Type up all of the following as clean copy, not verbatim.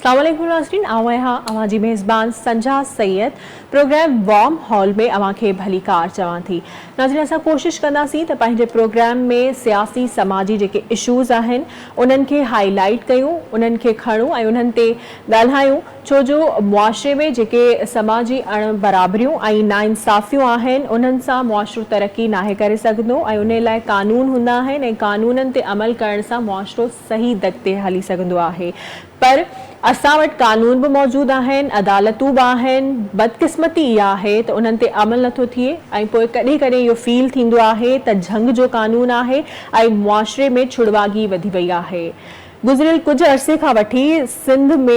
السلام عليڪم ناظرين آئون آهيان اوهان جي ميزبان سنجها سيد پروگرام وارم هال ۾ اوهان کي ڀليڪار چوان ٿي. ناظرين اسان ڪوشش ڪنداسين ته پنهنجي پروگرام ۾ سياسي سماجي جيڪي اشوز آهن انهن کي هائي لائيٽ ڪيون انهن کي کڻون ۽ انهن تي ڳالهايون ڇو جو معاشري ۾ جيڪي سماجي اڻ برابريون ۽ ناانصافيون آهن انهن سان معاشرو ترقي ناهي ڪري سگهندو ۽ انهي لاء قانون هوندا آهن ۽ قانونن تي عمل ڪرڻ سان معاشرو صحيح دڳ تي هلي سگهندو آهي پر اسان وٽ قانون به موجود آهن، عدالتون به آهن، بدقسمتي اها آهي ته انهن تي عمل نٿو ٿئي ۽ پوء ڪڏهن ڪڏهن اهو فيل ٿيندو آهي ته جهنگ جو قانون آهي ۽ معاشري ۾ ڇڙواڳي وڌي وئي آهي. گذريل ڪجهه عرصي کان وٺي سنڌ ۾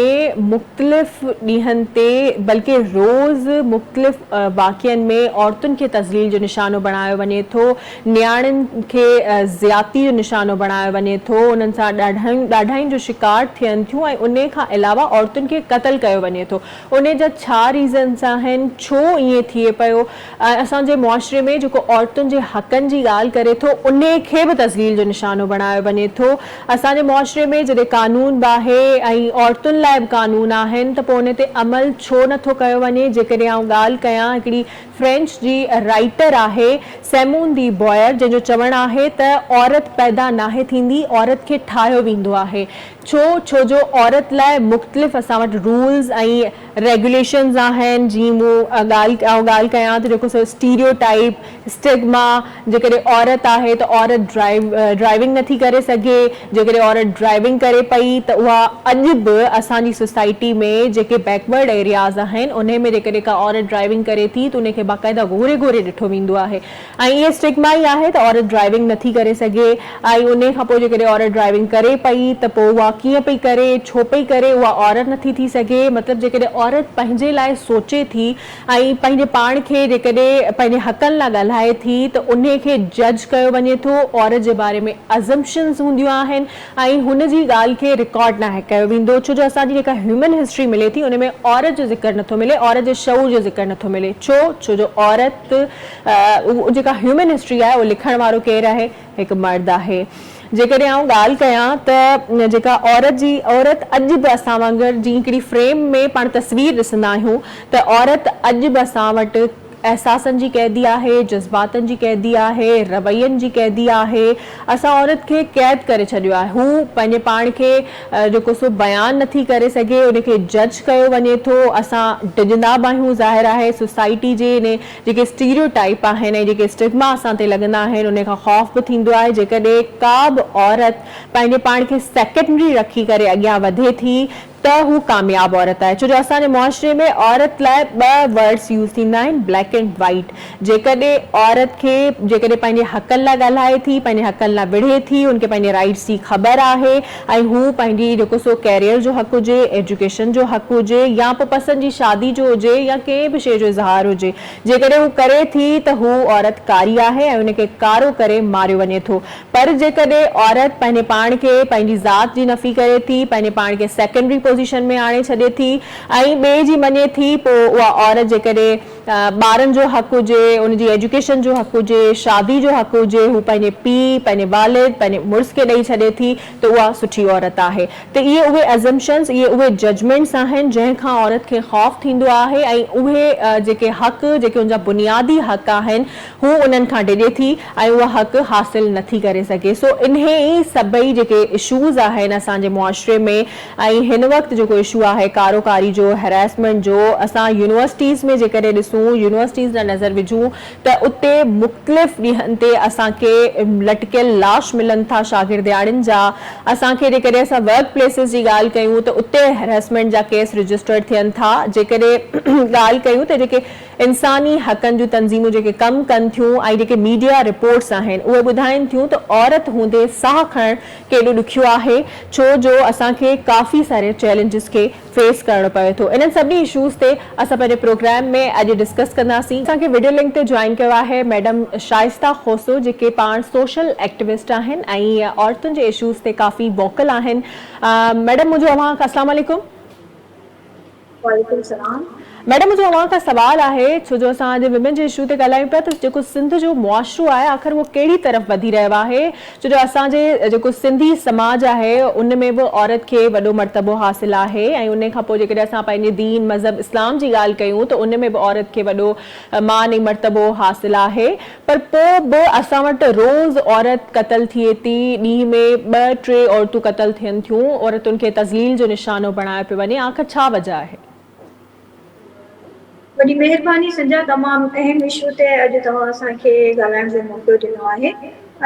مختلف ڏينهن تي بلڪه روز مختلف واقعن ۾ عورتن کي تذليل جو نشانو بڻايو وڃي ٿو، نياڻين کي زيادتي جو نشانو بڻايو وڃي ٿو، انهن سان ڏاڍاين جو شڪار ٿين ٿيون ۽ انهي کان علاوه عورتن کي قتل ڪيو وڃي ٿو. انهي جا ڇا ريزنس آهن، ڇو ائين ٿئي پيو ۽ اسان جي معاشري ۾ جيڪو عورتن جي حقن جي ڳالهه ڪري ٿو انهي کي به تذليل جو نشانو بڻايو وڃي ٿو. اسان جي معاشري ۾ جڏهن قانون به آهي ۽ عورتن لاء به قانون آهن ته پوء انهي تي عمل ڇو نٿو ڪيو وڃي. جيڪڏهن آئون ڳالهه ڪيان هڪڙي فرينچ جي رائيٽر آهي سيمون the بوئر جنهن جو چوڻ آهي ته عورت پيدا ناهي ٿيندي عورت کي ٺاهيو ويندو آهي ڇو ڇو جو عورت لاء مختلف اسان وٽ رولز ۽ ريگيوليشنز آهن جي مون ڳالهه آئون ڳالهه ڪيان ته جيڪو سو اسٽيريو ٽائيپ اسٽگما جيڪڏهن عورت آهي ته عورت ڊرائيو ڊرائيونگ نٿي ڪري سگهي، جيڪڏهن عورت ڊرائيونگ ڪري پئي ته اها اڄ به اسان جي سوسائٽي ۾ جيڪي بيڪورڊ ايرياز آهن انهي ۾ جيڪڏهن ڪا عورت ڊرائيونگ ڪري ٿي ته انهي کي باقاعده گهوري گهوري ڏٺو ويندو آهي ۽ اهي اسٽگما ئي آهي ته عورت ڊرائيونگ نٿي ڪري سگهي ۽ انهي کان پوء جيڪڏهن عورت ڊرائيونگ ڪري پئي ته پوء اها ڪيئن پئي ڪري ڇو پئي ڪري اها عورت نٿي ٿي سگهي مطلب جيڪڏهن عورت پنهنجي لاء سوچي ٿي ۽ پنهنجي پاڻ کي جيڪڏهن پنهنجي حقن لاء ڳالهائي ٿي ته انهي کي جج ڪيو وڃي ٿو، عورت جي باري ۾ ازمپشنز هونديون آهن ۽ هن جي ڳالهه کي رڪارڊ ناهي ڪيو ويندو ڇو جو اسان جي جيڪا هيومن هسٽري ملي ٿي ان ۾ عورت جو ذڪر نٿو ملي، عورت جي شعور جو ذڪر نٿو ملي ڇو؟ ڇو جو عورت جيڪا هيومن هسٽري آهي اهو لکڻ وارو ڪير آهي؟ هڪ مرد آهي. جيڪڏهن آئون ڳالهه ڪيان ته جيڪا عورت جي عورت اڄ به اسان وانگر جي هڪڙي فريم ۾ پاڻ تصوير ڏسندا آهيون ته عورت اڄ به اسان وٽ احساسن جي قيدي آهي، جذباتن جي قيدي آهي، روين جي قيدي آهي، اسان عورت کي قيد ڪري ڇڏيو آهي، هو پنهنجي پاڻ کي جيڪو سو بيان نٿي ڪري سگهي، ان کي جج ڪيو وڃي ٿو، اسان ڊڄندا به آهيون ظاهر آهي سوسائٽي جي انهي جيڪي اسٽيريو ٽائيپ آهن ۽ جيڪي اسٽگما اسان تي لڳندا آهن انهي کان خوف به ٿيندو آهي جيڪڏهن ڪا به عورت پنهنجي پاڻ کي سيڪنڊري رکي ڪري اڳيان وڌي ٿي ته هو ڪامياب عورت آهي ڇو جو اسان جي معاشري ۾ عورت لاء ٻه ورڊس يوز ٿيندا آهن بليڪ اينڊ وائيٽ جيڪڏهن عورت کي جيڪڏهن پنهنجي حقن لاء ڳالهائي ٿي پنهنجي حقن لاء وڙهي ٿي ان کي پنهنجي رائيٽس جي خبر آهي ۽ هو پنهنجي جيڪو سو ڪيريئر جو حق هجي، ايجوڪيشن جو حق هجي يا پوء پسند جي شادي جو هجي يا ڪنهن به شيء جو اظهار هجي، جيڪڏهن هو ڪري ٿي ته هو عورت ڪاري آهي ۽ ان کي ڪارو ڪري ماريو وڃي ٿو. پر جيڪڏهن عورت پنهنجي پاڻ کي پنهنجي ذات جي نفي ڪري ٿي، پنهنجي پاڻ کي سيڪنڊري پوزيشن ۾ آڻي ڇڏي ٿي ۽ ٻئي جي مڃي ٿي، پوء اها عورت جيڪڏهن ٻارن جو حق هجي، ان جي ايجوڪيشن جو حق هجي، شادي جو حق هجي، هو پنهنجي پيء، پنهنجي والد، پنهنجي مڙس کي ڏئي ڇڏي ٿي ته اها سٺي عورت آهي. ته اهي اهي ازمپشنز، اهي اهي ججمينٽس آهن جنهن کان عورت کي خوف ٿيندو آهي ۽ اهي جيڪي حق، جيڪي ان جا بنيادي حق آهن، هو انهن کان ڊڄي ٿي ۽ اها حق حاصل نٿي ڪري سگهي. سو انهي ئي سڀئي جيڪي اشوز آهن اسان جي معاشري ۾ ۽ هن وقت جيڪو اشو آهي ڪارو ڪاري جو، هراسمينٽ جو، اسان يونيورسٽيز ۾ جيڪڏهن ڏسون، يونيورسٽيز ڏانهن نظر وجهون ته اتي مختلف ڏينهن تي اسان کي لٽڪيل لاش ملن ٿا شاگردياڻين جا، اسان کي جيڪڏهن اسان ورڪ پليسز جي ڳالهه ڪيون ته اتي هراسمينٽ جا ڪيس رجسٽرڊ ٿين ٿا، جيڪڏهن ڳالهه ڪيون ته جيڪي انساني حقن جون تنظيمون جيڪي ڪم ڪن ٿيون ۽ جيڪي ميڊيا رپورٽس آهن اهي ٻڌائين ٿيون ته عورت هوندي ساهه کڻڻ ڪيڏو ڏکيو آهي ڇو جو اسان کي ڪافي ساري چئلينجز کي فيس ڪرڻو پوي ٿو انهن سڀني اشوز تي اسان پنهنجي پروگرام ۾ اڄ ڊسڪس ڪنداسين. اسان کي وڊيو لنڪ تي جوائن ڪيو آهي ميڊم شائسته کوسو جيڪي پاڻ سوشل ايڪٽوسٽ آهن ۽ عورتن جي اشوز تي ڪافي ووڪل آهن ميڊم منهنجو اوهان کان اسلام عليڪم. وعليڪم السلام. ميڊم منهنجو اوهان کان سوال آهي ڇو جو اسان اڄ ويمن جي اشو تي ڳالهايون پيا ته جيڪو سنڌ جو معاشرو آهي آخر اهو ڪهڙي طرف وڌي رهيو آهي ڇو جو اسان جي جيڪو سنڌي سماج آهي ان ۾ به عورت کي وڏو مرتبو حاصل آهي ۽ ان کان پوء جيڪڏهن اسان پنهنجي دين مذهب اسلام جي ڳالهه ڪيون ته ان ۾ به عورت کي وڏو مان ۽ مرتبو حاصل آهي پر پوء به اسان وٽ روز عورت قتل ٿئي ٿي ڏينهن ۾ ٻه ٽي عورتون قتل ٿين ٿيون عورتن کي تذليل جو نشانو بڻايو پيو وڃي آخر ڇا وجه آهي؟ وڏي مهرباني سنجا تمام اهم اشو تي اڄ توهان اسان کي ڳالهائڻ جو موقعو ڏنو آهي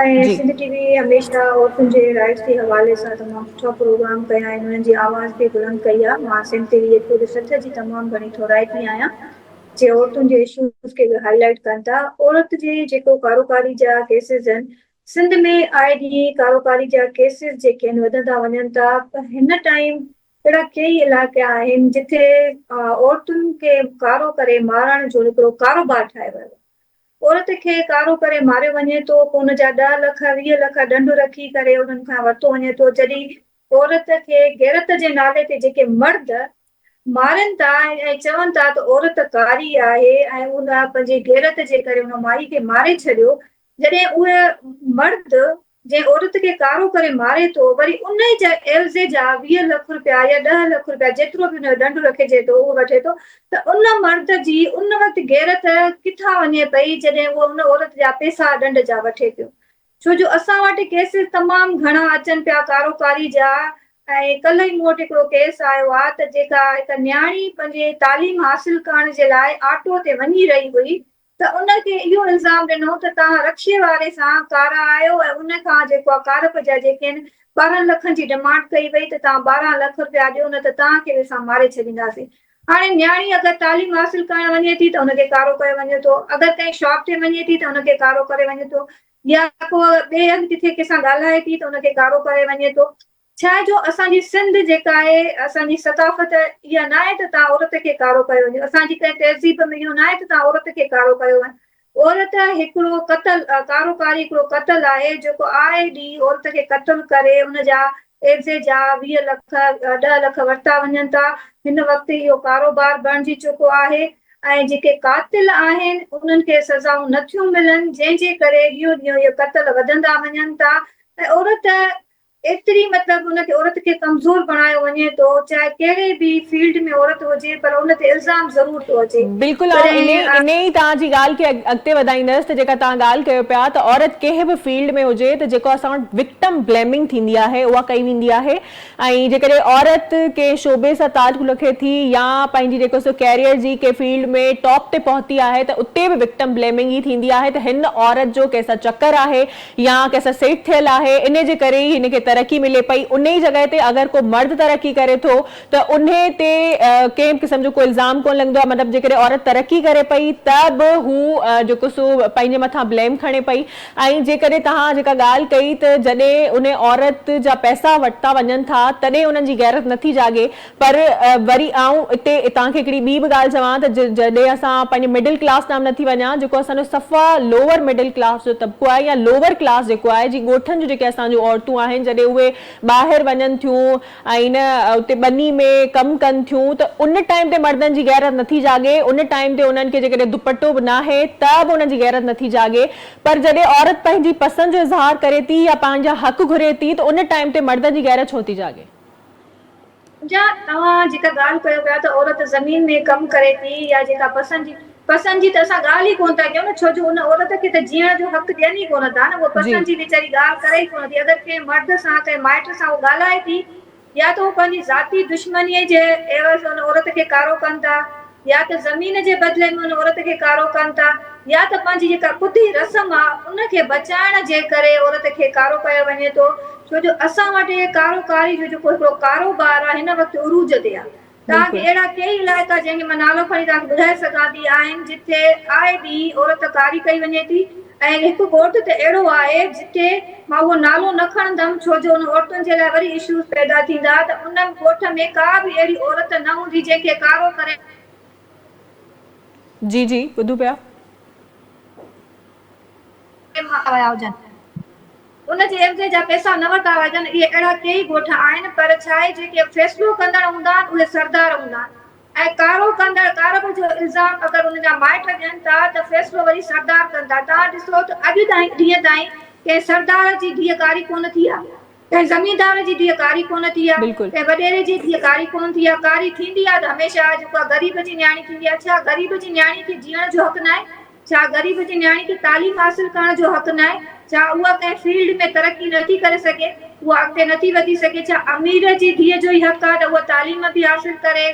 ۽ جي. سنڌ ٽي وي هميشه عورتن جي رائٽس جي حوالي سان تمام سٺا پروگرام ڪيا آهن انهن جي آواز به بلند ڪئي آهي مان سنڌ ٽي وي جي پوري سٿ جي تمام گهڻي ٿورائتي آهيان جي عورتن جي اشوز کي به هائي لائيٽ ڪن ٿا عورت جي جيڪو ڪاروڪاري جا ڪيسز آهن سنڌ ۾ آئي ڏينهن ڪاروڪاري جا ڪيسز جيڪي آهن وڌندا وڃن ٿا هن ٽائيم اهڙا ڪيئي علائقا آهن جتي عورتن کي ڪارو ڪري مارڻ جو هڪڙو ڪاروبار ٺاهيو ويو آهي. عورت کي ڪارو ڪري ماريو وڃي ٿو، پوء ان جا ڏهه لک، 20 لک ڏنڊ رکي ڪري انهن کان ورتو وڃي ٿو. جڏهن عورت کي غيرت جي نالي تي جيڪي مرد مارين ٿا ۽ چون ٿا ته عورت ڪاري آهي ۽ ان پنهنجي غيرت جي ڪري ان مائي کي ماري ڇڏيو، جڏهن اهي مرد جنهن عورت کي ڪارو ڪري ماري ٿو، وري انهي جا عيوضي جا 20 لک رپيا يا ڏهه لک رپيا جيترو به ان جو ڏنڊ رکجي ٿو اهو وٺي ٿو ته ان مرد جي ان وقت غيرت ڪٿان وڃي پئي جڏهن اهو ان عورت جا پيسا ڏنڊ جا وٺي پيو. ڇو جو اسان وٽ ڪيسز تمام گهڻا اچن پيا ڪاروڪاري جا ۽ ڪلهه ئي مون وٽ هڪڙو ڪيس آيو آ ته جيڪا هڪ نياڻي پنهنجي تعليم حاصل ڪرڻ جي لاء آٽو تي وڃي رهي هئي ته ان کي اهو الزام ڏنو ته توهان رڪشي واري سان ڪارا آهيو ۽ ان کان جيڪو آهي ڪارپ جا جيڪي آهن 12 لکن جي ڊمانڊ ڪئي وئي ته توهان 12 لک رپيا ڏيو نه ته توهان کي به اسان ماري ڇڏينداسين. هاڻي نياڻي اگر تعليم حاصل ڪرڻ وڃي ٿي ته ان کي ڪارو ڪيو وڃي ٿو، اگر ڪنهن شاپ تي وڃي ٿي ته ان کي ڪارو ڪري وڃي ٿو يا ڪو ٻئي هنڌ ڪٿي ڪنهن سان ڳالهائي ٿي ته ان کي ڪارو ڪري وڃي ٿو. ڇا جو اسان جي سنڌ جيڪا آهي اسان جي ثقافت اها ناهي ته توهان عورت کي ڪارو ڪيو وڃو اسان جي ڪنهن تهذيب ۾ اهو ناهي ته توهان عورت کي ڪارو ڪيو وڃو عورت هڪڙو قتل ڪارو ڪاري هڪڙو قتل آهي جيڪو آئي ڏينهن عورت کي قتل ڪري ان جا عيوضي جا 20 لک 10 لک ورتا وڃن ٿا هن وقت اهو ڪاروبار بڻجي چڪو آهي ۽ جيڪي قاتل آهن انهن کي سزائون نٿيون ملن جنهن جي ڪري ڏينهون ڏينهن اهي قتل وڌندا وڃن ٿا ۽ عورت ايتري مطلب ان کي عورت کي ڪمزور بڻايو وڃي ٿو چاهي ڪهڙي به فيلڊ ۾ عورت هجي پر ان تي الزام ضرور ٿو اچي بلڪل آئون انهي ڪڏهن انهي ئي توهان جي ڳالهه کي اڳتي وڌائيندس ته جيڪا توهان ڳالهه ڪيو پيا ته عورت ڪنهن به فيلڊ ۾ هجي ته جيڪو اسان وٽ وڪٽم بليمنگ ٿيندي آهي اها ڪئي ويندي آهي ۽ جيڪڏهن عورت ڪنهن شعبي سان تعلق رکي ٿي يا پنهنجي جيڪو سو ڪيريئر جي ڪنهن فيلڊ ۾ ٽاپ تي پهتي آهي ته اتي به وڪٽم بليمنگ ئي ٿيندي آهي ته هن عورت جو ڪنهن سان چڪر آهي يا ڪنهن سان سيٽ ٿيل آهي انهي جي ڪري ئي هن کي ترقي ملي پئي انهي جڳهه تي اگر ڪو مرد ترقي ڪري ٿو ته انهي تي ڪنهن به قسم جو ڪو الزام ڪونه لڳندو آهي مطلب جيڪڏهن عورت ترقي ڪري پئي ته به هو جيڪو سو پنهنجي مٿان بليم کڻي پئي ۽ جيڪڏهن توهان جيڪا ڳالهه ڪئي ته جڏهن انهي عورت جا پئسا ورتا وڃن ٿا تڏهن انهن جي غيرت نٿي جاڳي پر وري آئون اتي توهان کي هڪڙي ٻي به ڳالهه چوان ته جڏهن اسان پنهنجي مڊل ڪلاس ڏانهن نه ٿي وڃان جيڪو اسان جو صفا لوئر مڊل ڪلاس جو طبقو آهي يا لوئر ڪلاس جيڪو آهي جي ڳوٺن جون جيڪي اسان جون عورتون آهن جڏهن اهي ٻاهر وڃن ٿيون ۽ نه اتي ٻني ۾ ڪم ڪن ٿيون ته ان ٽائيم تي مردن جي غيرت نٿي جاڳي ان ٽائيم تي انهن کي جيڪڏهن دوپٽو به ناهي ته به انهن جي غيرت نٿي جاڳي پر جڏهن عورت پنهنجي پسند جو اظهار ڪري ٿي يا پنهنجا حق گهري ٿي ته ان ٽائيم تي مردن جي غيرت ڇو ٿي جاڳي؟ جا توهان جيڪا ڳالهه ڪيو پيا ته عورت زمين ۾ ڪم ڪري ٿي يا جيڪا پسند جي پسند جي ته اسان ڳالهه ئي ڪونه ٿا ڪيون نه ڇو جو ان عورت کي ته جيئڻ جو حق ڏين ئي ڪونه ٿا نه اها پسند جي ويچاري ڳالهه ڪري ئي ڪونه ٿي اگر ڪنهن مرد سان ڪنهن مائٽ سان هو ڳالهائي ٿي يا ته هو پنهنجي ذاتي دشمنيء جي عيوض ان عورت کي ڪارو ڪن ٿا يا ته زمين جي بدلي ۾ ان عورت کي ڪارو ڪن ٿا يا ته پنهنجي جيڪا ٻڌي رسم آ ان کي بچائڻ جي ڪري عورت کي ڪارو ڪيو وڃي ٿو ڇو جو اسان وٽ اهي ڪارو ڪاري جو جيڪو هڪڙو ڪاروبار آ هن وقت عروج تي آ توهان کي بلڪل. اهڙا ڪيئي علائقا جنهن کي مان نالو کڻي توهان کي ٻڌائي سگهان ٿي آهن جتي آئي ڏينهن عورت ڪاري ڪئي وڃي ٿي ۽ هڪ ڳوٺ ته اهڙو آهي جتي مان اهو نالو نه کڻندم ڇو جو ان عورتن جي لاء وري اشوز پيدا ٿيندا ته ان ڳوٺ ۾ ڪا به اهڙي عورت نه هوندي جنهن کي ڪارو ڪري جي جي ٻڌون پيا. ماريا ويا هجن ان جي عيوضي جا پئسا نه ورتا ويا هجن اهي اهڙا ڪيئي ڳوٺ آهن پر ڇاهي جيڪي فيصلو ڪندڙ هوندا آهن اهي سردار هوندا آهن. ۽ ڪارو ڪندڙ ڪارب جو الزام اگر ان جا مائٽ ڏين ٿا ته فيصلو وري سردار ڪن ٿا. توهان ڏسو ته اڄ تائين ڏينهن تائين ڪنهن سردار جي ڌيء ڪاري ڪونه ٿي آ، ڪنهن زميندار جي ڌيء ڪاري ڪونه ٿي آ، ڪنهن وڏيري جي ڌيء ڪاري ڪونه ٿي آ. ڪاري ٿيندي آ ته هميشه جيڪو آ غريب جي نياڻي ٿيندي آ. ڇا غريب جي نياڻي کي جيئڻ جو حق ناهي؟ ڇا غريب جي نياڻي کي تعليم حاصل ڪرڻ جو حق ناهي؟ ڇا اها ڪنهن فيلڊ ۾ ترقي نٿي ڪري سگهي؟ اها اڳتي نٿي وڌي سگهي؟ ڇا امير جي ڌيء جو ئي حق آهي ته اها تعليم به حاصل ڪري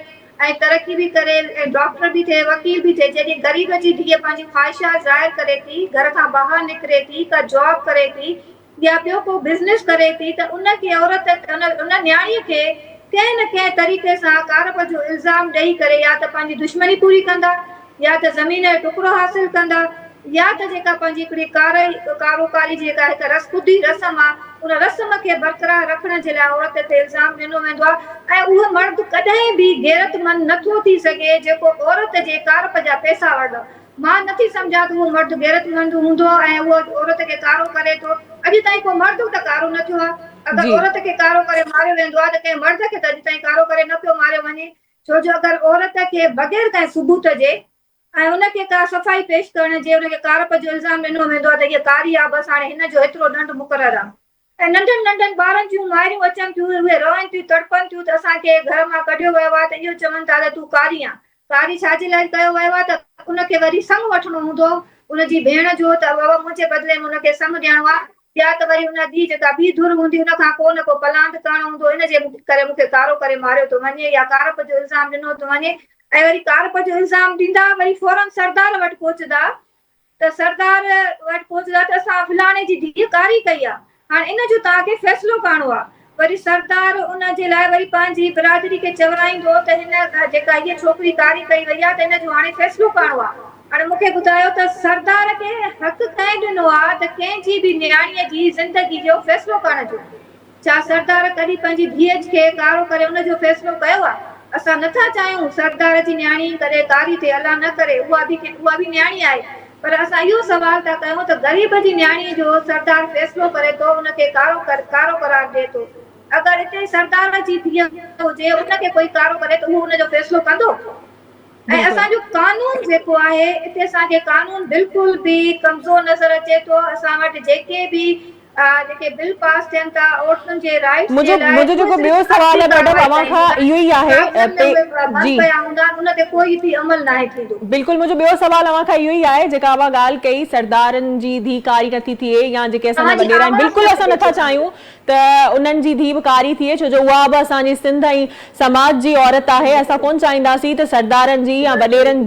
۽ ترقي به ڪري ۽ ڊاڪٽر به ٿئي، وڪيل به ٿئي؟ جڏهن غريب جي ڌيء پنهنجون خواهشات ظاهر ڪري ٿي، گهر کان ٻاهر نڪري ٿي، ڪا جاب ڪري ٿي يا ٻيو ڪو بزنس ڪري ٿي ته ان کي عورت ان ان نياڻيء کي ڪنهن نه ڪنهن طريقي سان ڪارپ جو الزام ڏئي ڪري يا ته پنهنجي دشمني پوري ڪندا يا ته زمين جو ٽڪرو حاصل ڪندا يا ته جيڪا پنهنجي هڪڙي ڪاري ڪاروڪاري جي جيڪا هڪ رس ٻڌي رسم آ ان رسم کي برقرار رکڻ جي لاء عورت تي الزام ڏنو ويندو آ ۽ اهو مرد ڪڏهن به غيرتمند نٿو ٿي سگهي جيڪو عورت جي ڪارپ جا پئسا وٺندو مان نٿي سمجهان ته اهو مرد غيرتمند هوندو ۽ اهو عورت کي ڪارو ڪري ٿو. اڄ تائين ڪو مرد به ته ڪارو نه ٿيو آهي. اگر عورت کي ڪارو ڪري ماريو ويندو آهي ته ڪنهن مرد کي ته اڄ تائين ڪارو ڪري نه پيو ماريو وڃي. ڇو جو اگر عورت کي بغير ڪنهن ثبوت جي ۽ ان کي ڪا صفائي پيش ڪرڻ جي ان کي ڪارپ جو الزام ڏنو ويندو آهي ته هيء ڪاري آهي بس هاڻي هن جو هيترو ڏنڊ مقرر آهي. ۽ ننڍن ننڍن ٻارن جون مائريون اچن ٿيون، اهي روئن ٿيون، تڙپن ٿيون ته اسان کي گهر مان ڪڍيو ويو آهي ته اهو چون ٿا ته تون ڪاري آن. ڪاري ڇا جي لاء ڪيو ويو آهي ته ان کي وري سڱ وٺڻو هوندو ان جي ڀيڻ جو ته بابا منهنجي بدلي ۾ ان کي سڱ ڏيڻو آهي يا ته وري ان جي جيڪا ٻي ڌر هوندي ان کان ڪو نه ڪو پلاند ڪرڻو هوندو ان جي ڪري مون کي ڪارو ڪري ماريو ٿو وڃي يا ڪارپ جو الزام ڏنو ٿو وڃي ۽ وري ڪارپ جو الزام ڏيندا وري فورن سردار وٽ پهچندا ته سردار وٽ پهچندا ته اسان فلاڻي جي ڌيء ڪاري ڪئي آ، هاڻ ان جو توهان کي فيصلو ڪرڻو آ. وري سردار ان جي لاء وري پنهنجي برادري کي چورائيندو ته هن جيڪا هيء ڇوڪري ڪاري ڪئي وئي آ ته ان جو هاڻي فيصلو ڪرڻو آ. هاڻي مون کي ٻڌايو ته سردار کي حق ڪنهن ڏنو آ ته ڪنهن جي به نياڻيء جي زندگي جو فيصلو ڪرڻ جو؟ ڇا سردار ڪڏهن پنهنجي ڌيء کي ڪارو ڪري ان جو فيصلو ڪيو آ؟ اسان نه ٿا چاهيون سردار جي نياڻي ڪڏهن ڪاري ٿئي الله نه ڪري اها به اها به نياڻي آهي پر اسان اهو سوال ٿا ڪيون ته غريب جي نياڻي جو سردار فيصلو ڪري ٿو ان کي ڪارو ڪارو قرار ڏئي ٿو اگر اتي سردار جي ڌيء هجي ان کي ڪوئي ڪارو ڪري ته اهو ان جو فيصلو ڪندو؟ ۽ اسان جو قانون جيڪو آهي اتي اسان کي قانون بلڪل به ڪمزور نظر اچي ٿو اسان وٽ جيڪي به جيڪي بل پاس ٿين ٿا عورتن جي رائيٽس جي لاء منهنجو اهي جيڪو صرف ٻيو سوال ڪاغذي آهي ميڊم ڪارروائي اوهان تائين کان هوندا اهو ئي آهي آهن ڪاغذن ۾ پي اهي بند جي پيا هوندا آهن ان تي ڪوئي به عمل ناهي ٿيندو. بلڪل منهنجو ٻيو سوال اوهان کان اهو ئي آهي جيڪا اوهان ڳالهه ڪئي سردارن جي ڌي ڪاري نٿي ٿئي يا جيڪي اسان جا توهان جي وڏيرا آهن آواز بلڪل نه اسان پئي نٿا اچي. چاهيون ته انهن جي ڌيء به ڪاري ٿئي ڇو جو اها به اسان جي سنڌ ۽ سماج جي عورت آهي اسان ڪونه چاهينداسين ته سردارن جي يا وڏيرن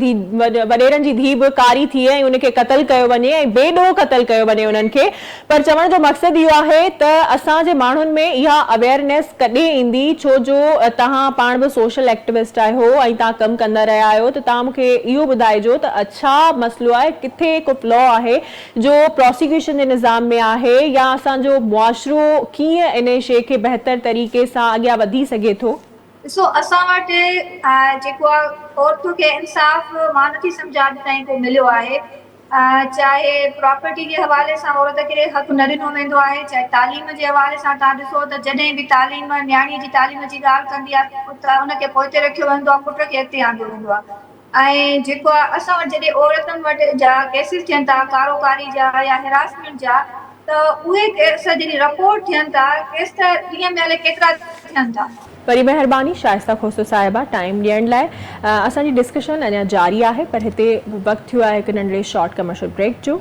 وڏيرن جي ڌيء به ڪاري ٿئي ۽ ان کي قتل ڪيو وڃي ۽ بي ڏوهه قتل ڪيو وڃي انهن کي پر چوڻ جو مقصد اهو آهي ته اسان جي ماڻهن ۾ اها اويئرنيس ڪڏهن ايندي ڇو جو توهان پاڻ به سوشل ايڪٽوسٽ آهيو ۽ توهان ڪم ڪندا رهيا آهيو ته توهان مون کي اهو ٻڌائجو ته ڇا مسئلو آهي ڪٿي ڪو فلا آهي جو پراسيڪيوشن جي نظام ۾ آهي يا اسان جو معاشرو ڪيئن انهي شيء کي بهتر طريقي سان اڳيان وڌي سگهي ٿو؟ ڏسو اسان وٽ جيڪو آ عورتن کي انصاف مان نٿي سمجهان اڄ تائين ڪو مليو آهي چاهي پراپرٽي جي حوالي سان عورت کي حق نه ڏنو ويندو آهي چاهي تعليم جي حوالي سان توهان ڏسو ته جڏهن به تعليم نياڻي جي تعليم جي ڳالهه ڪندي آهي ته ان کي پوئتي رکيو ويندو آهي پٽ کي اڳتي آندو ويندو آهي ۽ جيڪو اسان وٽ جڏهن عورتن وٽ جا ڪيسز ٿين ٿا ڪارو ڪاري جا يا هراسمينٽ جا ته اهي ڪيس جڏهن رپورٽ ٿين ٿا ڪيس ته ڏينهن ۾ الائي ڪيترا ٿين ٿا. وڏي مهرباني شائسته کوسو صاحبه ٽائيم ڏيڻ لاء اسان جي ڊسڪشن اڃا جاري آهي پر هتي وقت ٿيو آهي هڪ ننڍڙي شارٽ ڪمرشل بريڪ جو.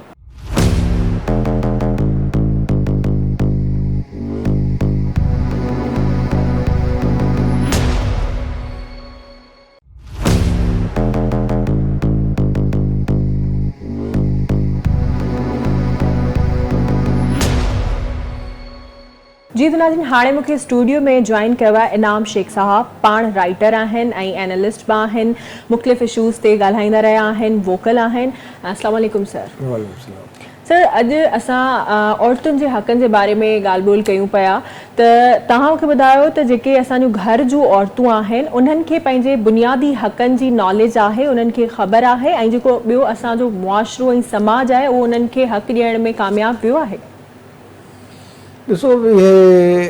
جي ته ناظرين هاڻي مون کي اسٽوڊيو ۾ جوائن ڪيو آهي انعام شيخ صاحب پاڻ رائيٽر آهن ۽ اينالسٽ به آهن مختلف اشوز تي ڳالهائيندا رهيا آهن ووڪل آهن السلام عليڪم سر. وعليڪم السلام. سر اڄ اسان عورتن جي حقن جي باري ۾ ڳالهه ٻولهه ڪيون پيا ته توهان مون کي ٻڌايو ته جيڪي اسان جون گهر جون عورتون آهن انهن کي پنهنجي بنيادي حقن جي ناليج آهي انهن کي خبر آهي ۽ جيڪو ٻيو اسان جو معاشرو ۽ سماج آهي اهو انهن کي حق ڏيڻ ۾ ڪامياب ويو آهي؟ ڏسو اهي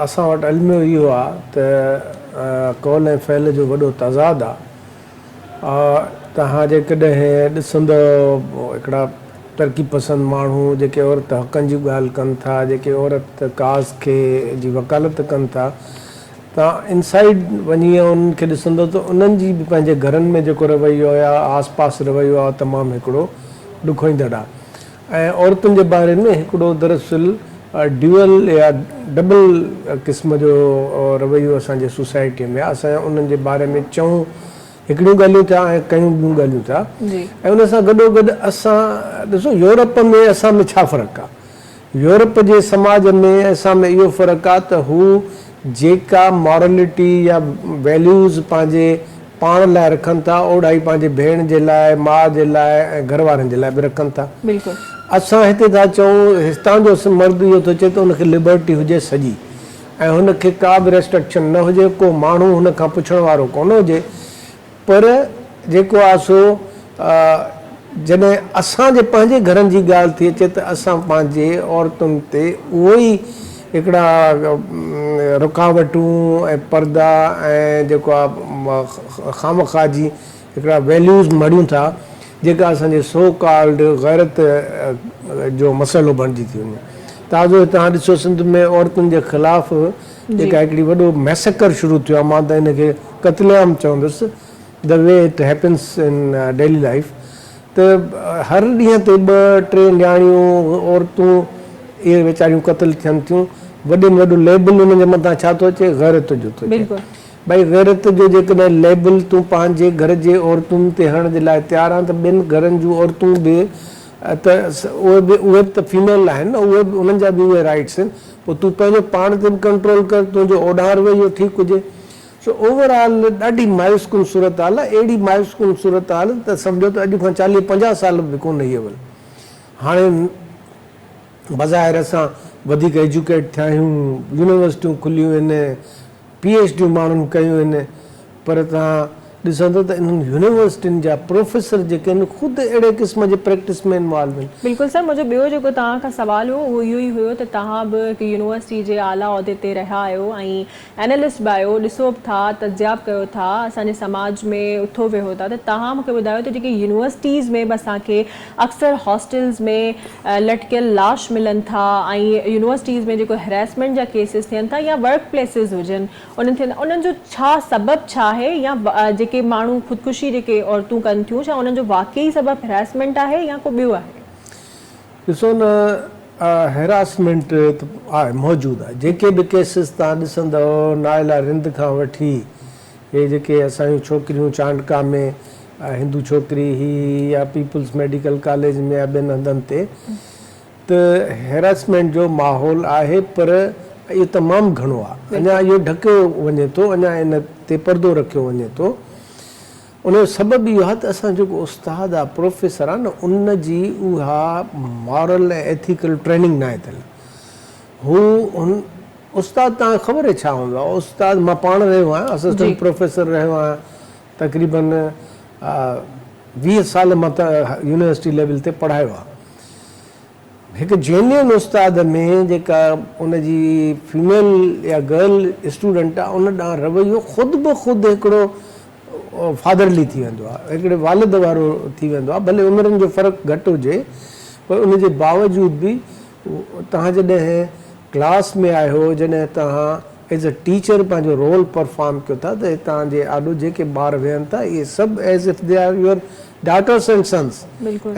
اسان وٽ الميو اهو آهي ته قول ۽ فعل جو وڏو تضاد آهي. توهان جيڪڏهن ڏسندؤ هڪڙا ترقي پسند ماڻهو جيڪي عورت حقن جي ڳالهه ڪن ٿا، جيڪي عورت ڪاز کي جي وڪالت ڪن ٿا، توهان انسائيڊ وڃي ۽ انهن کي ڏسندؤ ته انهن جي به پنهنجي گهرن ۾ جيڪو رويو يا آس پاس رويو آهي تمام هڪڙو ڏکوئيندڙ آهي ۽ عورتن جي باري ۾ هڪڙو دراصل ڊيوئل يا ڊبل قسم جو رويو اسان جي سوسائٽيء ۾ آهي. اسان انهن جي باري ۾ چئون هڪڙيون ڳالهيون ٿا ۽ ڪيون ٻيون ڳالهيون ٿا ۽ ان سان گڏوگڏ اسان ڏسو يورپ ۾ اسان ۾ ڇا فرق آ؟ يورپ جي سماج ۾ ۽ اسان ۾ اهو فرق آ ته هو جيڪا مارلٽي يا ويليوز پنهنجي پاڻ لاء رکن ٿا اوڙا ئي پنهنجي ڀيڻ جي لاء، ماء جي لاء ۽ گهر وارن جي لاء به رکن ٿا. اسان هتي ٿا چئون هتان جو مرد اهو ٿو چئي ته ان کي لبرٽي هجي سڄي. ۽ هن کي ڪا به ريسٽرڪشن نه هجي، ڪو ماڻهو هن کان پڇڻ وارو ڪونه هجي، پر جيڪو آهي سو جڏهن اسان جي پنهنجي گهرن جي ڳالهه ٿي اچي ته اسان پنهنجي عورتن تي اهو ئي هڪڙا رڪاوٽون ۽ پردا ۽ جيڪو آهي خامخواه جي هڪڙا ويليوز مڙهيون ٿا جيڪا اسان جي سو ڪالڊ غيرت جو مسئلو بڻجي ٿي وڃي. تازو توهان ڏسو سنڌ ۾ عورتن جي خلاف جيڪا هڪڙي وڏو ميسڪر شروع ٿيو آهي مان ته ان کي قتل عام چوندس the way it happens in daily life ته هر ڏينهن تي ٻه ٽي نياڻيون عورتون اهي ويچاريون قتل ٿين ٿيون وڏي ۾ وڏو ليبل انهن جي مٿان ڇا ٿو اچي غيرت جو ٿو اچي. ڀائي غيرت جو جيڪڏهن ليبل تون پنهنجي گهر جي عورتن تي هڻڻ جي لاء تيار آهين ته ٻين گهرن جون عورتون به ته اهي به اهي به ته فيميل آهن نه اهي به انهن جا به اهي رائيٽس آهن پوء تون پنهنجو پاڻ تي به ڪنٽرول ڪر تنهنجو اوڏانهن رويو ٺيڪ هجي سو اوور آل ڏاڍي مايوس ڪن صورتحال آهي اهڙي مايوس ڪن صورتحال ته سمجهو ته اڄ کان چاليهه پنجاهه سال به ڪونه هئي اول هاڻي بظاهر اسان وڌيڪ ايجوڪيٽ ٿيا آهيون يونيورسٽيون کليون آهن پي ايڇ ڊيون ماڻهن ڪيون آهن پر توهان ڏسندو ته انهن يونيورسٽين جا پروفيسر جيڪي آهن خود اهڙي قسم جي پريڪٽس ۾ انوالو آهن. بلڪل سر منهنجو ٻيو جيڪو توهان کان سوال هو اهو اهو ئي هيو ته توهان به هڪ يونيورسٽي جي اعليٰ عهدي تي رهيا آهيو ۽ اينالسٽ به آهيو ڏسو به ٿا تجزيا به ڪيو ٿا اسان جي سماج ۾ اٿو ويهو ٿا ته توهان مون کي ٻڌايو ته جيڪي يونيورسٽيز ۾ به اسان کي اڪثر هاسٽلز ۾ لٽڪيل لاش ملن ٿا ۽ يونيورسٽيز ۾ جيڪو هراسمينٽ جا ڪيسز ٿين ٿا يا ورڪ پليسز هجن انهن ٿين ٿا انهن جو ڇا سبب ڇا آهي يا جيڪي ماڻهو خودڪشي جيڪي عورتون ڪن ٿيون ڇا انهن جو واقعي سبب هراسمينٽ آهي يا ڪو ٻيو آهي؟ ڏسو نه هراسمينٽ ته آهي موجود آهي جيڪي به ڪيسز توهان ڏسندؤ نائلا رند کان وٺي هي جيڪي اسان جون ڇوڪريون چانڊڪا ۾ هندو ڇوڪري هي يا پيپلز ميڊيڪل ڪاليج ۾ يا ٻين هنڌن تي ته هيراسمينٽ جو ماحول آهي پر اهو تمام گهڻو آهي اڃا اهو ڍڪيو وڃي ٿو اڃا ان تي پردو رکيو وڃي ٿو ان جو سبب اهو آهي ته اسان جو جيڪو استاد آهي پروفيسر آهي نه ان جي اها مارل ۽ ايٿيڪل ٽريننگ ناهي ٿيل هو ان استاد توهان کي خبر آهي ڇا هوندو آهي استاد مان پاڻ رهيو آهيان اسسٽنٽ پروفيسر رهيو آهيان تقريبن 20 سال مان ته يونيورسٽي ليول تي پڙهايو آهي هڪ جينيئن استاد ۾ جيڪا ان جي فيميل يا گرل اسٽوڊنٽ آهي ان ڏانهن رويو خود به خود هڪڙو فادرلي ٿي ويندو آهي هڪڙي والد وارو ٿي ويندو آهي ڀلي عمرن جو فرق گهٽ هجي پر ان جي باوجود به توهان جڏهن ڪلاس ۾ آهيو جڏهن توهان ايز ا ٽيچر پنهنجو رول پرفارم ڪيو ٿا ته توهان جي آڏو جيڪي ٻار ويهن ٿا اهي سڀ as if they are your daughters and sons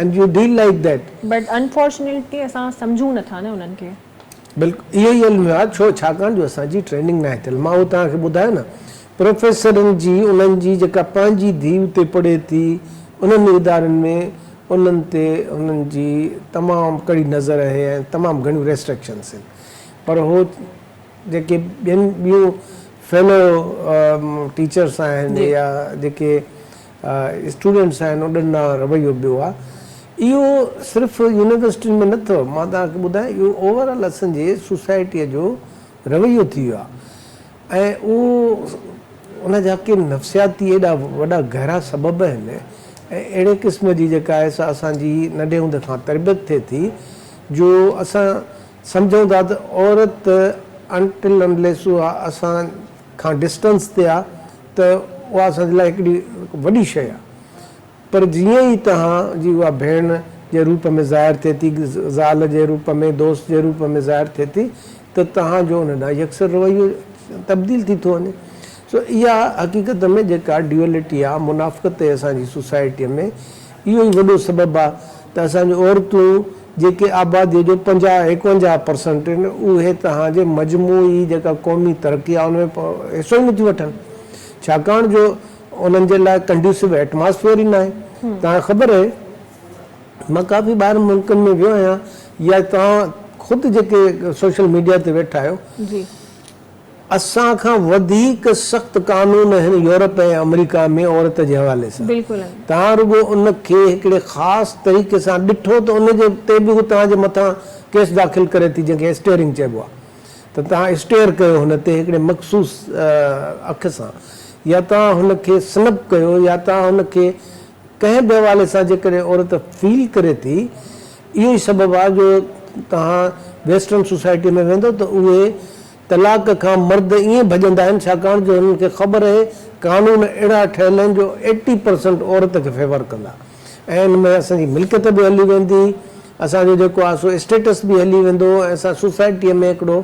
and you deal like that. But unfortunately اسان سمجهون نه ٿا نه انهن کي. بلڪل اهو ئي الميو آهي ڇو ڇاڪاڻ جو اسان جي ٽريننگ ناهي ٿيل مان اهو توهان کي ٻڌايو نه پروفيسرن جي انهن جي جيڪا پنهنجي ڌيء اتي پڙهي ٿي انهن ادارن ۾ انهن تي انهن جي تمام ڪڙي نظر اهي ۽ تمام گهڻيون ريسٽرڪشنس آهن پر هو جيڪي ٻين ٻيون فيلو ٽيچرس آهن يا جيڪي اسٽوڊنٽس آهن انهن ڏانهن رويو ٻيو آهي اهو صرف يونيورسٽين ۾ نه اٿو مان توهان کي ٻڌايان اهو اوور آل اسان جي سوسائٽيء جو رويو ٿي ويو آهي ۽ اهو ان جا ڪي نفسياتي ايڏا وڏا گهرا سبب آهن ۽ اهڙي قسم جي جيڪا آهي سا اسان جي ننڍي هوندي کان تربيت ٿئي ٿي جو اسان سمجهون ٿا ته عورت انٽل انليس اها اسان کان ڊسٽنس تي آهي ته اها اسان جي لاء هڪڙي وڏي شيء آهي. پر جيئن ئي توهان جي اها ڀيڻ جي روپ ۾ ظاهر ٿئي ٿي، زال جي روپ ۾، دوست جي روپ ۾ ظاهر ٿئي ٿي ته توهان جو ان ڏانهن يڪسر رويو تبديل ٿي ٿو وڃي. سو اها حقيقت ۾ جيڪا ڊيوئلٽي آ، منافقت اهي اسان جي سوسائٽيء ۾ اهو ئي وڏو سبب آ ته اسان جون عورتون جيڪي آباديء جو 50 51 پرسنٽ آهن اهي توهان جي مجموعي جيڪا قومي ترقي آ ان ۾ حصو ئي نٿيون وٺن ڇاڪاڻ جو انهن جي لاء ڪنڊيوسو ايٽماسفيئر ئي ناهي. توهان کي خبر اهي مان ڪافي ٻاهرن ملڪن ۾ ويو آهيان يا توهان خود جيڪي سوشل ميڊيا تي ويٺا آهيو اسان کان وڌيڪ سخت قانون آهن يورپ ۽ آمريڪا ۾ عورت جي حوالي سان. توهان رڳو ان کي هڪڙي خاص طريقي سان ڏٺو ته ان جي تي به هو توهان جي مٿان ڪيس داخل ڪري ٿي جنهن کي اسٽيئرنگ چئبو آهي ته توهان اسٽيئر ڪيو هن تي هڪڙي مخصوص اک سان يا توهان هن کي سنپ ڪيو يا توهان هن کي ڪنهن به حوالي سان جيڪڏهن عورت فيل ڪري ٿي اهو ئي سبب آهي جو توهان ويسٽرن سوسائٽي ۾ ويندو ته اهي طلاق کان مرد ائين ڀڄندا آهن ڇاڪاڻ جو هنن کي خبر اهي قانون اهڙا ٺهيل آهن جو ايٽي پرسنٽ عورت کي فيور ڪندا ۽ ان ۾ اسان جي ملڪيت به هلي ويندي اسان جو جيڪو آهي سو اسٽيٽس به هلي ويندو ۽ اسان سوسائٽيء ۾ هڪڙو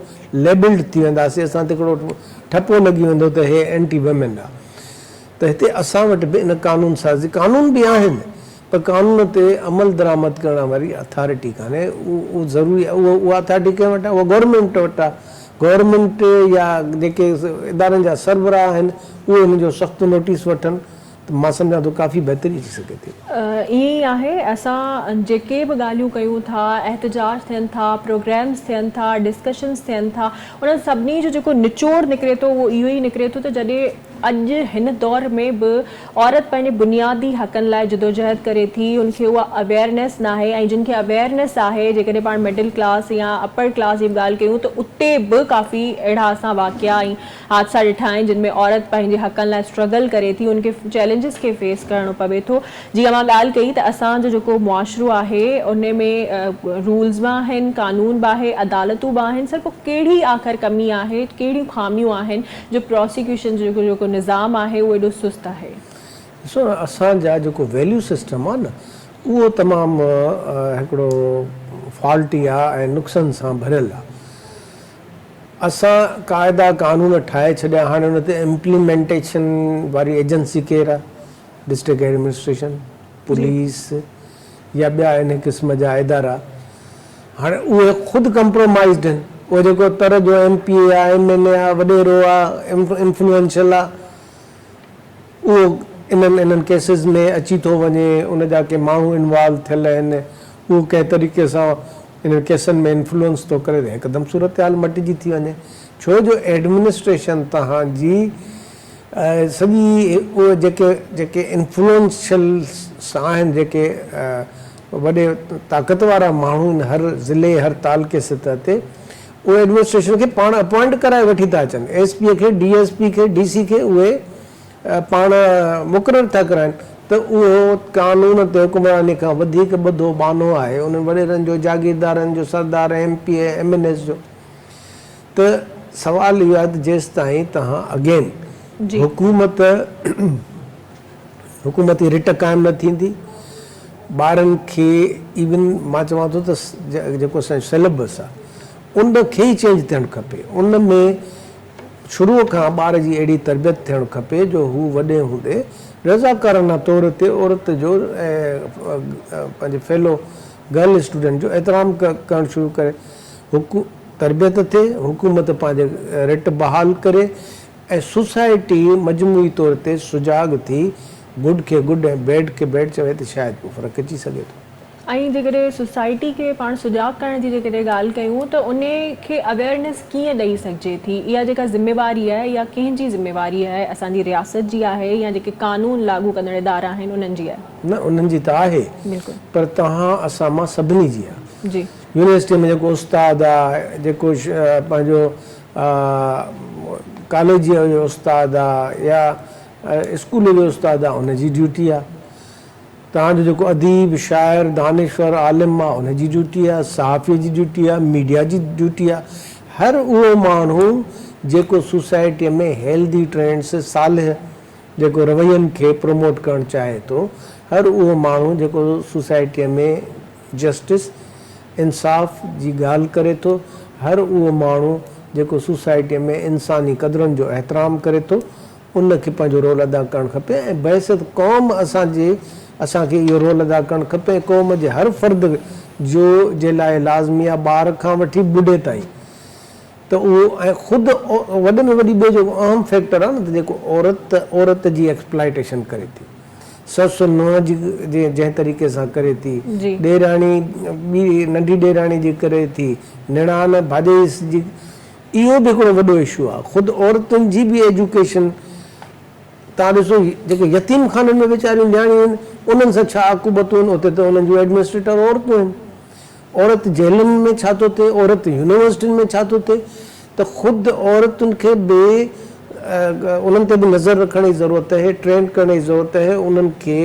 ليبلڊ ٿي وينداسين اسان تي هڪڙو ٺپو لڳي ويندو ته هي اينٽي ويمن آهي ته هتي اسان وٽ به ان قانون سازي قانون به آهن پر قانون تي عمل درآمد ڪرڻ واري اٿارٽي ڪانهي اهو ضروري آهي اهو اها اٿارٽي ڪنهن وٽ آهي اها گورنمينٽ وٽ آهي گورنمينٽ يا جيڪي ادارن جا سربراهه آهن اهي ان جو سخت نوٽيس وٺن ته مان سمجهان ٿو ڪافي بهتري اچي سگهي ٿي. ائين ئي آهي اسان جيڪي به ڳالهيون ڪيون ٿا احتجاج ٿين ٿا پروگرامز ٿين ٿا ڊسڪشنز ٿين ٿا انهن سڀني جو جيڪو نچوڙ نڪري ٿو اهو اهو ئي نڪري ٿو ته جڏهن اڄ هن دور ۾ به عورت پنهنجي بنيادي حقن لاء جدوجهد ڪري ٿي ان کي اها اويئرنيس ناهي ۽ جن کي اويئرنيس آهي جيڪڏهن پاڻ مڊل ڪلاس يا اپر ڪلاس جي به ڳالهه ڪيون ته اتي به ڪافي اهڙا اسان واقعا ۽ حادثا ڏٺا آهن جن ۾ عورت پنهنجي حقن لاء اسٽرگل ڪري ٿي ان کي چئلينجز کي فيس ڪرڻو پوي ٿو جيئن اوهان ڳالهه ڪئي ته اسان جو جيڪو معاشرو آهي ان ۾ رولز به آهن قانون به آهي عدالتون به آهن سر پوء ڪهڙي آخر ڪمي آهي ڪهڙيون خاميون آهن جو پراسيڪيوشن جو جيڪو جيڪو نظام آهي اهو ايڏو سست آهي. ڏسو نه اسان جا جيڪو ويليو سسٽم آهي نه اهو تمام هڪڙو فالٽي آهي ۽ نقصن سان ڀريل آهي. اسان قاعدا قانون ٺاهي ڇڏيا هاڻي ان تي امپليمينٽيشن واري ايجنسي ڪير آهي؟ ڊسٽرڪٽ ايڊمنسٽريشن، پوليس يا ٻيا ان قسم جا ادارا. هاڻي اهي خود ڪمپرومائيزڊ آهن. اهو جيڪو تر جو ايم پي اي آ، ايم اين اي آ، وڏيرو آ، انفلوئنشل آ، اهو انهن انهن ڪيسز ۾ اچي ٿو وڃي، ان جا ڪي ماڻهو انوالو ٿيل آهن، اهو ڪنهن طريقي سان انهن ڪيسن ۾ انفلوئنس ٿو ڪري ته هڪدم صورتحال مٽجي ٿي وڃي. ڇو جو ايڊمنسٽريشن توهان جي سڄي اهي جيڪي جيڪي انفلوئنشلس آهن جيڪي وڏي طاقت وارا ماڻهو آهن هر ضلعي هر تعلقي سطح تي اهي ايڊمنسٽريشن کي پاڻ اپوائنٽ ڪرائي وٺي ٿا اچن ايس پي کي ڊي ايس پي کي ڊي سي کي اهي پاڻ مقرر ٿا ڪرائن ته اهو قانون تي حڪمراني کان وڌيڪ ٻڌو ٻانهو آهي انهن وڏيرن جو جاگيردارن جو سردار M P A M N As جو ته سوال اهو آهي ته جيستائين توهان اگين حڪومت حڪومتي رٽ قائم نه ٿيندي ٻارن کي ايون مان چوان ٿو ته جيڪو اسان جو سليبس آهي ان کي ئي چينج ٿيڻ کپي ان ۾ شروع کان ٻار جي اهڙي تربيت ٿيڻ کپي جو هو وڏي هوندي رضاڪارانه طور تي عورت جو ۽ پنهنجي فيلو گرل اسٽوڊنٽ جو احترام ڪرڻ شروع ڪري تربيت ٿئي حڪومت پنهنجي رٽ بحال ڪري ۽ سوسائٽي مجموعي طور تي سجاڳ ٿي گڊ کي گڊ ۽ بيڊ کي بيڊ چوي ته شايد ڪو فرق اچي سگهي ٿو. ۽ جيڪڏهن سوسائٽي کي پاڻ سجاڳ ڪرڻ جي جيڪڏهن ڳالهه ڪيون ته ان کي اويئرنيس ڪيئن ڏئي سگهجي ٿي؟ اها جيڪا ذميواري آهي اها ڪنهن جي ذميواري آهي؟ اسان جي رياست جي آهي يا جيڪي قانون لاڳو ڪندڙ ادارا آهن انهن جي آهي؟ نه انهن جي ته آهي پر توهان اسان مان سڀني جي آهي. جي. يونيورسٽي ۾ جيڪو استاد آهي جيڪو پنهنجو ڪاليج جو استاد آ يا اسڪول جو استاد آ ان جي ڊيوٽي آ. توهان جو جيڪو اديب، شاعر، دانشور، عالم آ ان جي ڊيوٽي آ، صحافي جي ڊيوٽي آ، ميڊيا جي ڊيوٽي آ. هر اهو ماڻهو جيڪو سوسائٽيء ۾ هيلدي ٽرينڊس، صالح جيڪو روين کي پروموٽ ڪرڻ چاهي ٿو، هر اهو ماڻهو جيڪو سوسائٽيء ۾ جسٽس، انصاف، جي ڳالهه ڪري ٿو، هر اهو ماڻهو جيڪو سوسائٽيء ۾ انساني قدرن جو احترام ڪري ٿو، ان کي پنهنجو رول ادا ڪرڻ کپي ۽ بحيثيت قوم اسان جي اسان کي اهو رول ادا ڪرڻ کپي ۽ قوم جي هر فرد جو جي لاء لازمي آهي ٻار کان وٺي ٻڍي تائين ته اهو ۽ خود وڏي ۾ وڏي ٻيو جيڪو اهم فيڪٽر آهي نه ته جيڪو عورت عورت جي ايڪسپلائيٽيشن ڪري ٿي سس نونهن جي جنهن طريقي سان ڪري ٿي ڏيراڻي ٻي ننڍي ڏيراڻي جي ڪري ٿي نڻان ڀاڄائي جي اهو به هڪڙو وڏو اشو آهي خود عورتن جي به ايجوڪيشن توهان ڏسو جيڪي يتيم خانن ۾ ويچاريون نياڻيون آهن انهن سان ڇا عقوبتون آهن اتي ته انهن جون ايڊمنسٽريٽر عورتون آهن عورت جيلن ۾ ڇا ٿو ٿئي عورت يونيورسٽين ۾ ڇا ٿو ٿئي ته خود عورتن کي به انهن تي به نظر رکڻ جي ضرورت آهي ٽرينڊ ڪرڻ جي ضرورت آهي انهن کي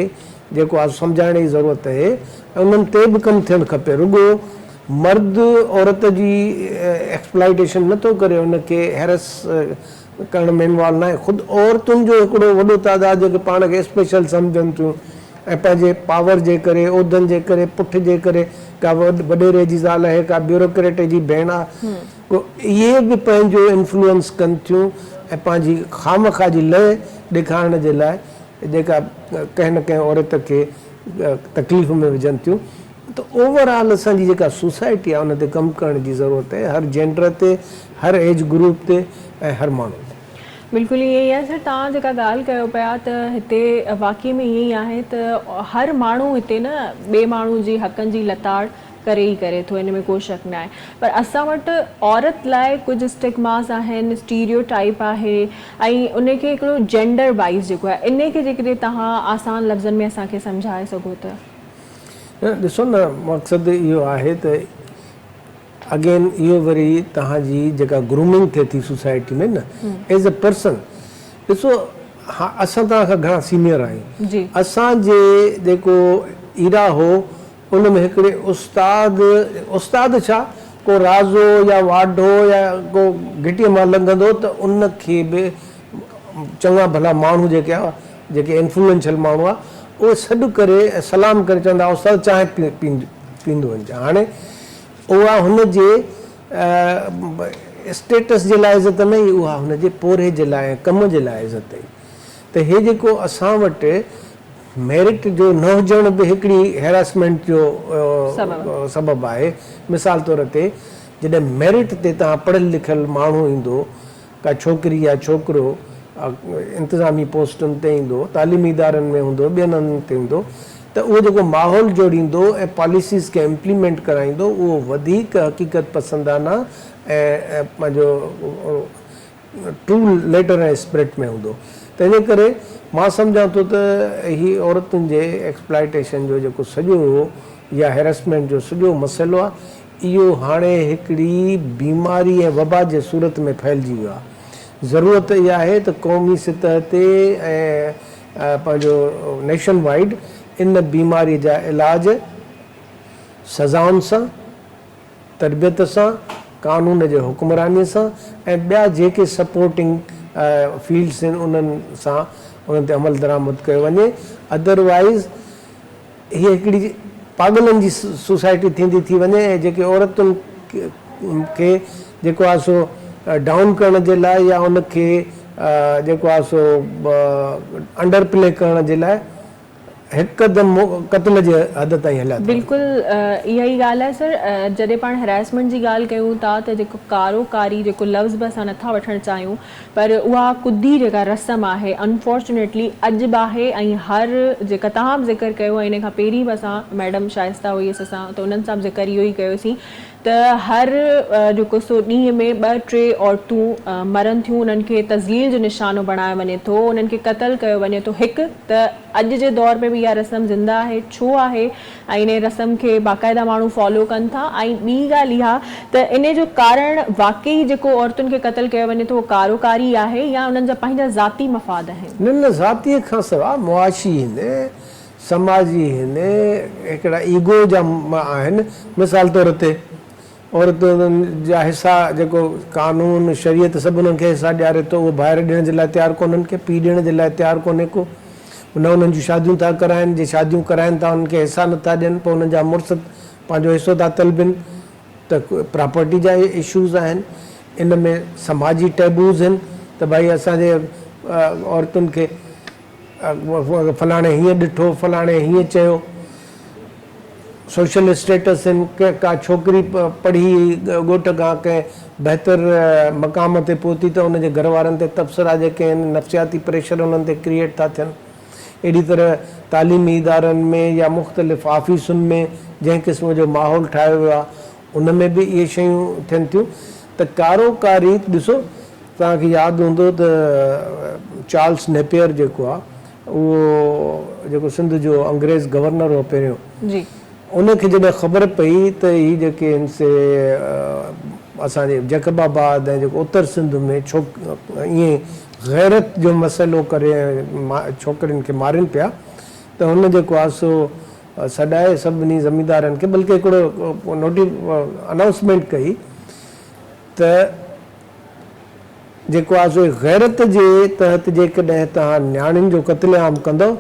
جيڪو آهي سمجهائڻ جي ضرورت آهي ۽ انهن تي به ڪم ٿيڻ کپي رڳو مرد عورت جي ايڪسپلائيٽيشن نه ٿو ڪري ان کي هيرس ڪرڻ ۾ انوالو ناهي خود عورتن جو هڪڙو وڏو تعداد جيڪي پاڻ کي اسپيشل سمجهن ٿيون ۽ پنهنجي پاور جي ڪري عهدن جي ڪري پٺ جي ڪري ڪا وڏيري جي زال آهي ڪا بيوروڪريٽ جي ڀيڻ آهي ڪو اهي به پنهنجو انفلوئنس ڪن ٿيون ۽ پنهنجي خامخواه جي لئه ڏيکارڻ جي لاء جيڪا ڪنهن نه ڪنهن عورت کي تڪليف ۾ وجهن ٿيون ته اوور آل اسان جي جيڪا سوسائٽي آهي ان تي ڪم ڪرڻ جي ضرورت آهي هر جينڊر تي هر ايج گروپ تي ۽ هر ماڻهو تي. بلڪل ائين ئي آهي سر توهان جيڪا ڳالهه ڪيو پيا ته هتي واقعي ۾ ائين ئي آهي ته هر ماڻهو هتي نه ٻئي ماڻهو جي حقن جي لتاڙ ڪري ئي ڪري ٿو ان ۾ ڪو شڪ ناهي پر اسان وٽ عورت لاء ڪجهه اسٽگماز آهن اسٽيريو ٽائپ آهي ۽ ان کي هڪڙو جينڊر وائز جيڪو آهي ان کي جيڪڏهن توهان آسان لفظن ۾ اسان کي سمجهائي سگهو ته. نه ڏسو نه مقصد اهو آهي ته اگين اهو وري توهان جي جيڪا گرومنگ ٿئي ٿي سوسائٽي ۾ نه ايز اي پرسن ڏسو ها اسان توهان کان گهڻا سينيئر آهيون اسان جي جيڪو ايرا هو ان ۾ هڪڙي استاد، استاد ڇا، ڪو رازو يا واڍو يا ڪو گهٽيء مان لنگهندو ته ان کي به چڱا ڀلا ماڻهو جيڪي ها، جيڪي انفلوئنشل ماڻهو ها، اهي سڏ ڪري ۽ سلام ڪري چوندا ها، استاد چانهه پيندو وڃجان. هاڻي اها هن جي اسٽيٽس جي لاء عزت نه هئي، اها هن جي پورهيي جي لاء ۽ ڪم جي لاء عزت هئي. ته هي جيڪو اسان وٽ ميرٽ جو نه هجڻ به هڪڙي هيراسمينٽ جو سبب آهي. مثال طور تي جڏهن ميرٽ تي توهان پڙهيل لکيل ماڻهو ايندو، ڪا ڇوڪري يا ڇوڪرو انتظامي پوسٽن تي ايندو، تعليمي ادارن ۾ هوندو، ٻين هنڌن تي هوندو ته اهو جيڪو ماحول جوڙيندو ۽ پاليسيز کي امپليمينٽ ڪرائيندو اهو وڌيڪ حقيقت پسندانه ۽ پنهنجو ٽرو ليٽر ۽ اسپرٽ ۾ هوندو تنهنجي ڪري مان سمجهان ٿو ته هي عورتن جي ايڪسپلائيٽيشن جو جيڪو سڄو يا هيرسمينٽ جو سڄو مسئلو آهي اهو هاڻي هڪڙي بيماري ۽ وبا جي صورت ۾ ڦهلجي ويو آهي ضرورت اها آهي ته قومي سطح تي ۽ پنهنجو نيشن وائيڊ ان بيماري جا علاج سزائن سان تربيت سان، قانون جي حڪمراني سان ۽ ٻيا جيڪي سپورٽنگ فيلڊس آهن انهن سان انهن تي عمل درآمد ڪيو وڃي ادر وائيز هي هڪڙي پاڳلن جي سوسائٽي ٿيندي ٿي وڃي ۽ جيڪي عورتن کي جيڪو آهي سو ڊائون ڪرڻ جي لاء يا ان کي جيڪو آهي سو انڊر پلي ڪرڻ جي لاء هڪدم قتل جي حد تائين هليا ٿا وڃن. بلڪل اها ئي ڳالهه آهي سر جڏهن پاڻ هراسمينٽ جي ڳالهه ڪيون ٿا ته جيڪو ڪارو ڪاري جيڪو لفظ به اسان نٿا وٺڻ چاهيون پر اها ڪڌي جيڪا رسم آهي انفارچونيٽلي اڄ به آهي ۽ هر جيڪا توهان به ذڪر ڪيو ۽ ان کان پهرين به اسان ميڊم شائسته هئي اسان سان ته انهن سان به ذڪر اهو ئي ڪيوسين ته هر جيڪو سو ڏينهن ۾ ٻه ٽي عورتون مرن ٿيون انهن کي تذليل جو نشانو بڻايو وڃي ٿو انهن کي قتل ڪيو وڃي ٿو هڪ ته اڄ جي دور ۾ به اها رسم زنده آهي ڇو آهي ۽ انهي رسم کي باقاعده ماڻهو فالو ڪن ٿا ۽ ٻي ڳالهه اها ته انهي جو ڪارڻ واقعي جيڪو عورتن کي قتل ڪيو وڃي ٿو اهو ڪارو ڪاري آهي يا انهن جا پنهنجا ذاتي مفاد آهن. نه نه ذاتي کان سواء معاشي هن سماجي هن هڪڙا ايگو جا آهن مثال طور تي عورتن جا حصا جيڪو قانون شريعت سڀ انهن کي حصا ڏياري ٿو اهو ڀائر ڏيڻ جي لاء تيار ڪونهن ڪي پيء ڏيڻ جي لاء تيار ڪونهي ڪو نه انهن جون شاديون ٿا ڪرائن، جي شاديون ڪرائن ٿا انهن کي حصا نٿا ڏين، پوء انهن جا مڙس پنهنجو حصو ٿا طلبين ته پراپرٽي جا اشوز آهن، ان ۾ سماجي ٽيبوز آهن ته ڀائي اسان جي عورتن کي فلاڻي هيئن ڏٺو، فلاڻي هيئن چيو. سوشل اسٽيٽس آهن، ڪا ڇوڪري پڙهي ڳوٺ کان ڪنهن بهتر مقام تي پهتي ته ان جي گهر وارن تي تبصرا جيڪي آهن نفسياتي پريشر انهن تي ڪريئيٽ ٿا ٿين. اهڙي طرح تعليمي ادارن ۾ يا مختلف آفيسن ۾ جنهن قسم جو ماحول ٺاهيو ويو آهي ان ۾ به اهي شيون ٿين ٿيون ته ڪارو ڪاري ڏسو توهان کي ياد هوندو ته چارلس نيپيئر جيڪو آهي اهو جيڪو سنڌ جو انگريز گورنر هو پهريون جي. ان کي جڏهن خبر پئي ته هي جيڪي آهن سي اسان جي جيڪب آباد ۽ جيڪو اتر سنڌ ۾ ڇوڪ ائين غيرت جو مسئلو ڪري ڇوڪرين کي مارين پيا ته هن جيڪو آهي سو سڏائي سڀني زميندارن کي بلڪه هڪڙو نوٽي انائونسمينٽ ڪئي ته جيڪو آهي سو غيرت جي تحت جيڪڏهن توهان نياڻين جو قتل عام ڪندؤ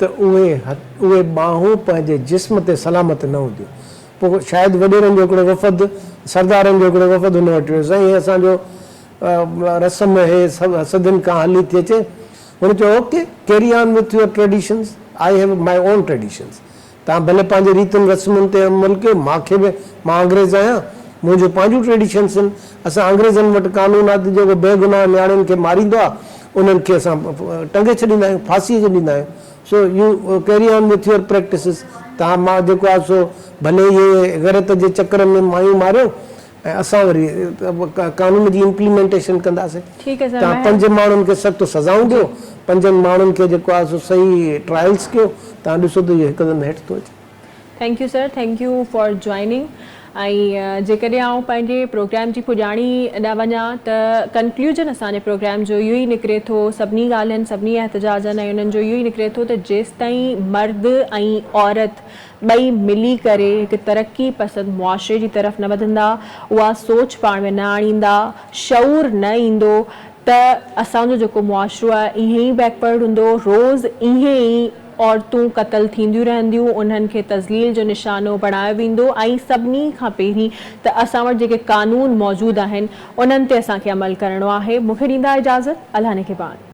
ته اهي اهي ٻانهون پنهنجي جسم تي سلامت نه هونديون. پوء شايد وڏيرن جو هڪڙو وفد، سردارن جو هڪڙو وفد هن وٽ ويو، سائين هي اسان جو رسم اهي صدين کان هلي ٿي اچي. هن چيو okay, carry on with your traditions, I have my own traditions. توهان ڀلي پنهنجي ريتن رسمن تي عمل ڪيو، مان کي به، مان انگريز آهيان، منهنجون پنهنجون ٽريڊيشنس آهن، اسان انگريزن وٽ قانون آهي ته جيڪو بيگناهه نياڻين کي ماريندو آهي، انهن کي اسان ٽنگي ڇڏيندا آهيون، ڦاسيء تي ڏيندا آهيون، so you carry on with your practices, توهان مان جيڪو آهي سو ڀلي اهي غيرت جي چڪر ۾ مايون ماريو ۽ اسان وري قانون جي امپليمينٽيشن ڪنداسين. ٺيڪ آهي سر توهان پنج ماڻهن کي سخت سزائون ڏيو، پنجن ماڻهن کي جيڪو آهي سو صحيح ٽرائلز ڪيو، توهان ڏسو ته اهو هڪدم هيٺ ٿو اچي. Thank you sir thank you for joining ۽ جيڪڏهن آئون پنهنجي پروگرام جي پڄاڻي ڏانهن وڃان ته ڪنڪلوجن اسان جي پروگرام جو اهو ئي نڪري ٿو سڀني ڳالهين سڀني احتجاجن ۽ انهن جو اهو ئي نڪري ٿو ته جيستائين مرد ۽ عورت ٻئي ملي ڪري هڪ ترقي پسند معاشري جي طرف نه وڌندا، اها سوچ پاڻ ۾ نه آڻيندا، شعور نه ايندو ته اسان جو جيڪو معاشرو آهي ائين ئي بيڪورڊ هوندو، روز ائين ئي عورتون قتل ٿينديون رهنديون، انهن کي تذليل جو نشانو بڻايو ويندو ۽ سڀني کان پهرين ته اسان وٽ جيڪي قانون موجود آهن انهن تي اسان کي عمل ڪرڻو آهي. مون کي ڏيندا اجازت، الله نگهبان.